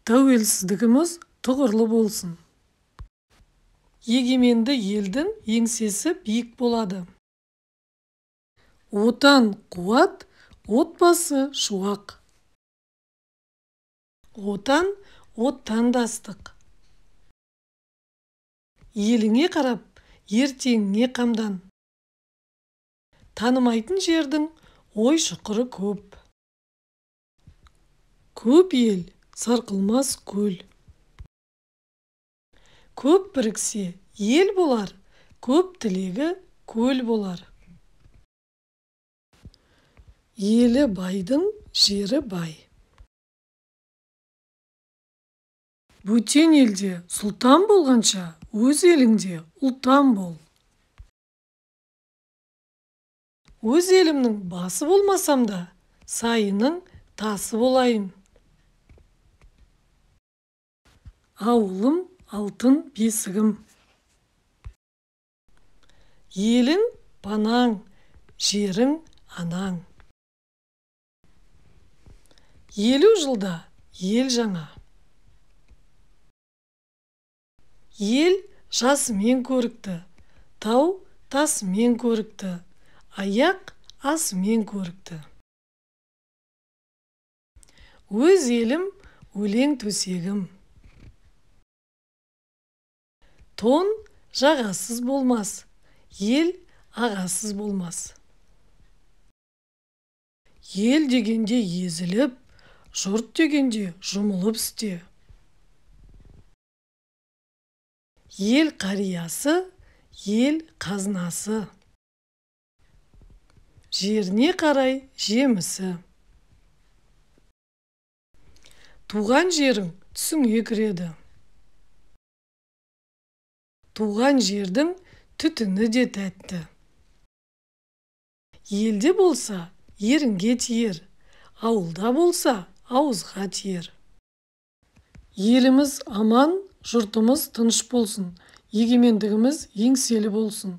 Тәуелсіздігіміз тұғырлы болсын. Егеменді елдің еңсесі биік болады. Отан қуат, отбасы шуақ. Отан оттан да ыстық. Еліңе қарап, ертеңіңе қамдан. Танымайтын жердің ой шұқыры көп. Көп ел сарқылмас көл. Көп біріксе ел болар, көп тілегі көл болар. Елі байдың жері бай. Бөтен елде сұлтан болғанша, өз еліңде ұлтан бол. Өз елімнің басы болмасам да, сайының тасы болайын. Ауылым алтын бесігім. Елің панаң, жерің анаң. 50 жылда ел жаңа. Ел жасымен көрікті, тау тасымен көрікті, аяқ асымен көрікті. Өз елім өлең төсегім. Тон жағасыз болмас, ел ағасыз болмас. Ел дегенде езіліп, жұрт дегенде жұмылып істе. Ел қариясы, ел қазынасы. Жеріне қарай жемісі. Туған жерің түсіңе кіреді. Туған жердің түтіні де тәтті. Елде болса, ерінге тиер, ауылда болса, ауызға тиер. Еліміз аман, жұртымыз тыныш болсын, егемендігіміз еңселі болсын.